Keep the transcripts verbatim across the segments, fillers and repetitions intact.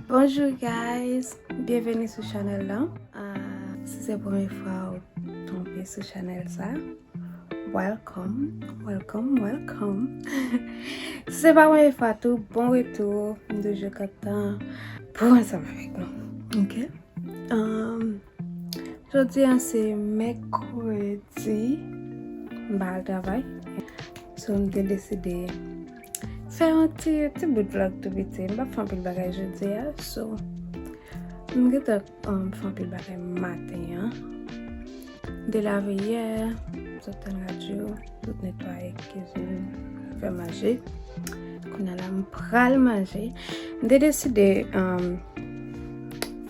Bonjou guys, byenveni sou chanèl lan. Ah, si se premye fwa ou tonbe sou chanèl sa, welcome, welcome, welcome. Si se pa premye fwa tou, bon retou. M toujou kontan pou ansanm avèk nou. Ok? Um, jodi a se mèkredi, m pa al travay. So, m te deside fè yon ti, ti bout vlog tou piti. M p ap fè anpil bagay jodi a. So, m gentan, um, fè anpil bagay maten an. M te lave yè, sot tann radyo, tout netwaye kizin, fè manje. Kounye a la, m pral manje. M te deside, um,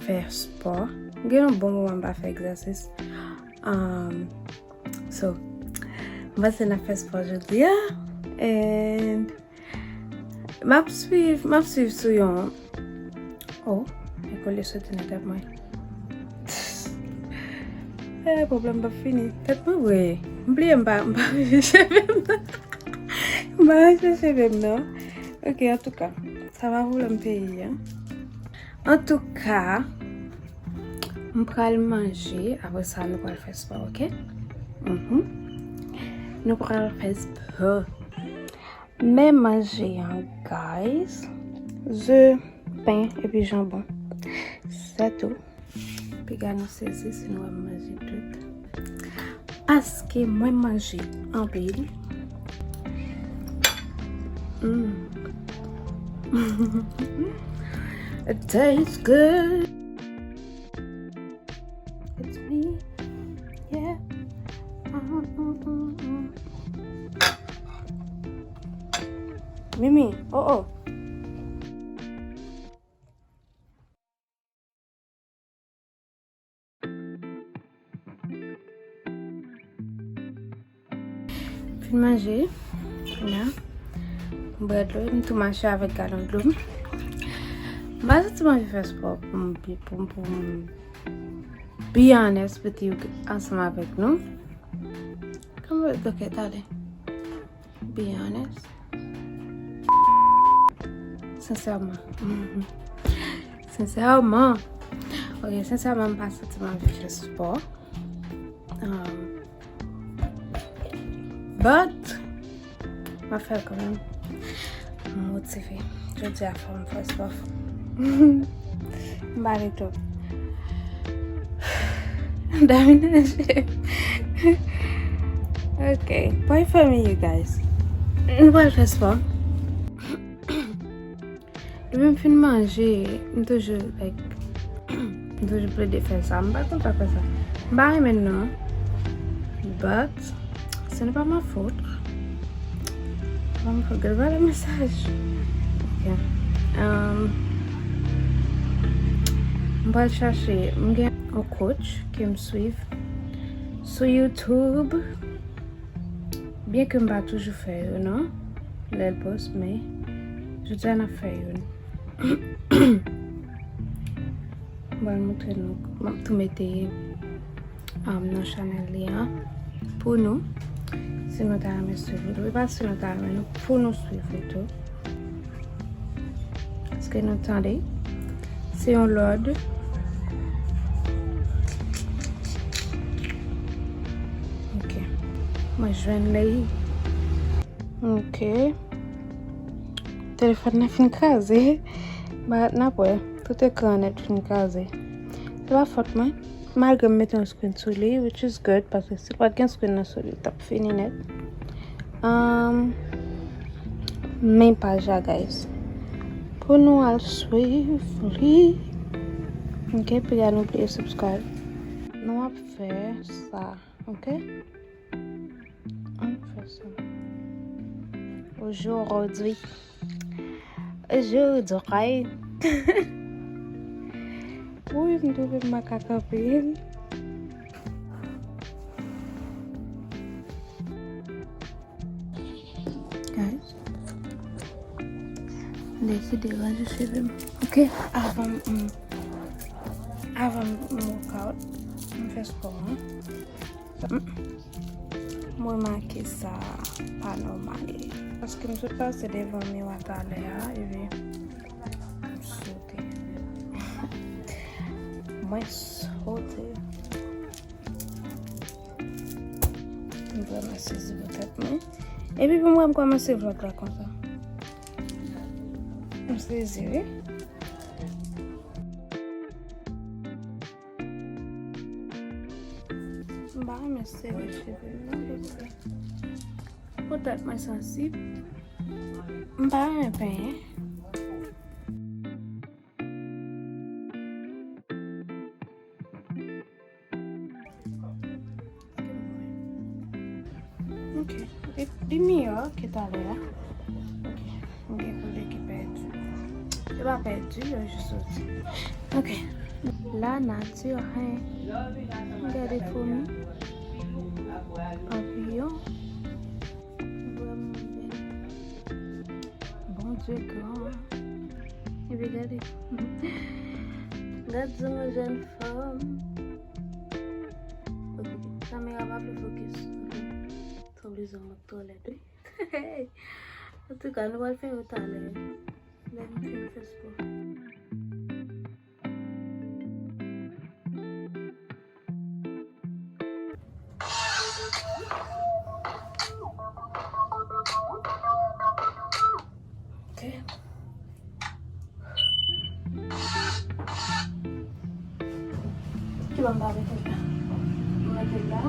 fè spò. M gen yon bon moman m pa fè egzèsis. Um, so, m panse n ap fè spò jodi a. And m ap swiv, m ap swiv sou yon, oh, e kole soti nan tèt mwen. Eh, pwoblèm p ap fini. Tèt mwen vre. M bliye m pa, m pa ranje cheve m nan. M pa ranje cheve m nan. Ok, antouka, sa pa pwoblèm peyi an. Antouka, m pral manje, apre sa nou pral fè spò, ok? Mhm. Nou pral fè spò. Men manje an, guys. Ze, pen, epi janbon. Se tou. Piga nou sezi si nou ap manje tout. Paske mwen manje anpil. Mm. It tastes good. It's me. Yeah. Uh, uh, uh, uh. Mimi, oh, oh. Fin manje, la. M bwè dlo, m tou mache avèk galon dlo m. M pa santi m anvi fè spò pou m bi-, pou m, pou m be honest with you, ansanm avèk nou. Kòman, ok, tande. Be honest. Sensèman. Sensèman. Ok, sensèman, m pa santi m anvi fè spò. Um, but, m ap fè l kanmenm. M motive. Jodi a fò m fè spò. M pale twòp. Damine. Ok. Pray for me, you guys. Nou pral fè spò. Depi m fin manje, m toujou, like, m toujou plede fè sa. M pa kontan fè sa. M pa renmen l non. But, ce n'est pas ma faute. Ban m fè gade ba la mesaj. Ok. Um, m pral chache, m gen yon coach ke m swiv sou YouTube. Byen ke m pa toujou fè yo non, lè l post, men jodi a n ap fè youn. M pral montre nou, m ap tou mete, um, nan chanèl li an pou nou. Si nou ta renmen swiv li, wi, pa si nou ta renmen, nou, pou nou swiv li tou. Èske nou tande? Se yon lòd. Ok. Mwen jwenn li. Ok. Telefòn nan fin kraze. But n ap wè. Tout ekran an nèt fin kraze. Se pa fòt mwen. Malgre m mete yon screen sou li, which is good, paske si l pa t gen screen nan sou li, l t ap fini nèt. Um, men paj la, guys. Pou nou al swiv li. Ok, piga nou bliye subscribe. Nou ap fè sa, ok? Ann fè sa. Aujourd'hui. Aujourd'hui. Wi, m twouve m makak anpil. Guys, m deside ranje cheve m. Ok, avan m, avan m workout, m fè spò an. M remake sa pa nòmal. Paske m sot pase devan miwa talè a, epi m sote. Mwen sote. M vrèman sezi pou tèt mwen. Epi pou mwen, m kòmanse vlòg la konsa. M sezi, wi. M pa renmen sere cheve m nan, paske pou tèt mwen sansib. M pa renmen penyen. Ok. Li, li miyò ke talè a. Ok. M gen koulè ki pèdi. Yo pa pèdi, yo jis soti. Ok. La nature, hein. Gade foumi. Papiyon. Vrèman bèl. Bondye gran. Epi gade. Gad jan yon jèn fanm. Ok, kamera pa vle fokis. Ok. Sanble jan mwen twò lèd, wi. Antouka, nou pral fè yo talè. Lè m fin fè spò. Ok. Ki ban m pa mete la. M mete la.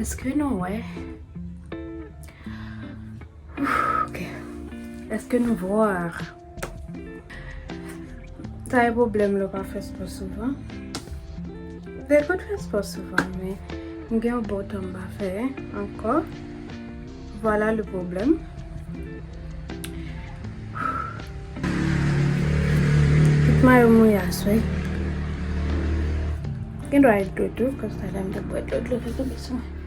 Èske nou wè? Ok. Èske nou vwè? Sa e pwoblèm lè w pa fè spò souvan. Se konn fè spò souvan, men m gen yon bon tan m pa fè ankò. Vwala le pwoblèm. Tout mayo m mouye aswè. Gen dwa e dlo tou, konsa lè m te bwè dlo, dlo te tonbe sou mwen.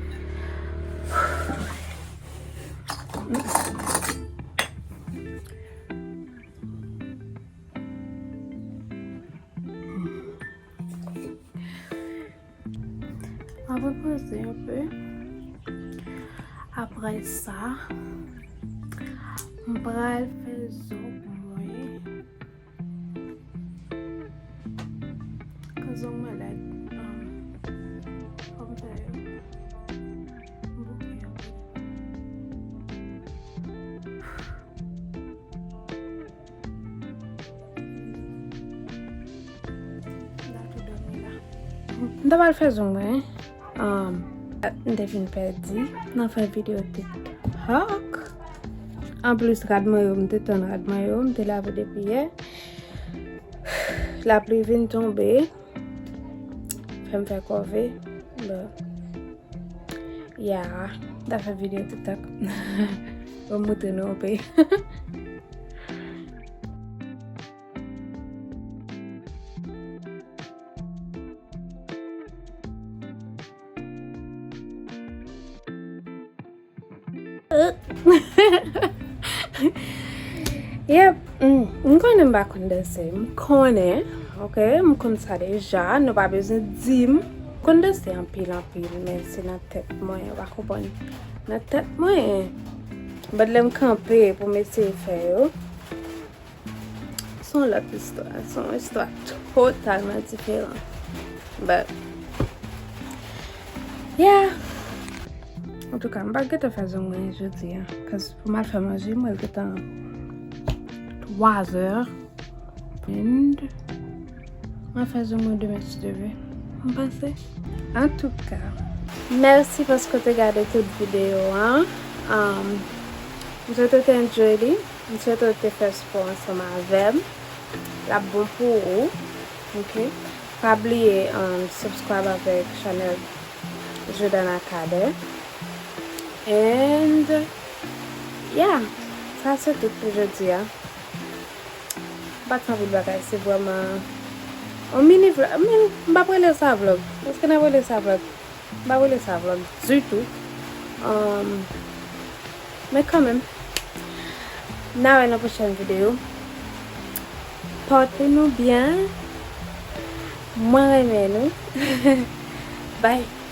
Mwen repoze yon pe. Apre sa, m pral fè zong mwen. Kan zong mwen lèd, um, fò m fè yo. M bouke yo. M ta pral fè zong mwen, um, m te fin pèdi nan fè videyo TikTok. Anplis, rad mwen yo, m te tann rad mwen yo, m te lave depi yè. Lapli vin tonbe, fè m fè kòve. Bon. Ya, m ta fè videyo TikTok. Pou m montre nou yon pe. Yep. Mm, m konnen m pa konn danse. M konnen, ok? M konn sa deja. Nou pa bezwen di m. M konn danse anpil, anpil, men se nan tèt mwen, ou pa konprann. Nan tèt mwen. But lè m kanpe pou m eseye fè yo, se yon lòt istwa. Se yon istwa totalman diferan. But, yeah. Antouka, m pa gentan fè zong mwen jodi a. Cause pou m al fè manje, mwen gentan twa zè. And mwen fè zong mwen demen si Dye vle. M panse. Antouka, mèsi paske w te gade tout videyo an. Um, m swete w te enjoy li. M swete w te fè spò ansanm avè m. L ap bon pou ou. Ok? Pa bliye, um, subscribe avèk chanèl Jordana Cadet. And, yeah, sa se tout pou jodi a. M pa t fè anpil bagay, se vrèman yon mini vlog. Men, m p ap rele sa vlog. Èske n ap rele sa vlog? M pa rele sa vlog ditou. Um, men kanmenm, n a wè nan pwochèn videyo. Pòte nou byen. Mwen renmen nou. Bye.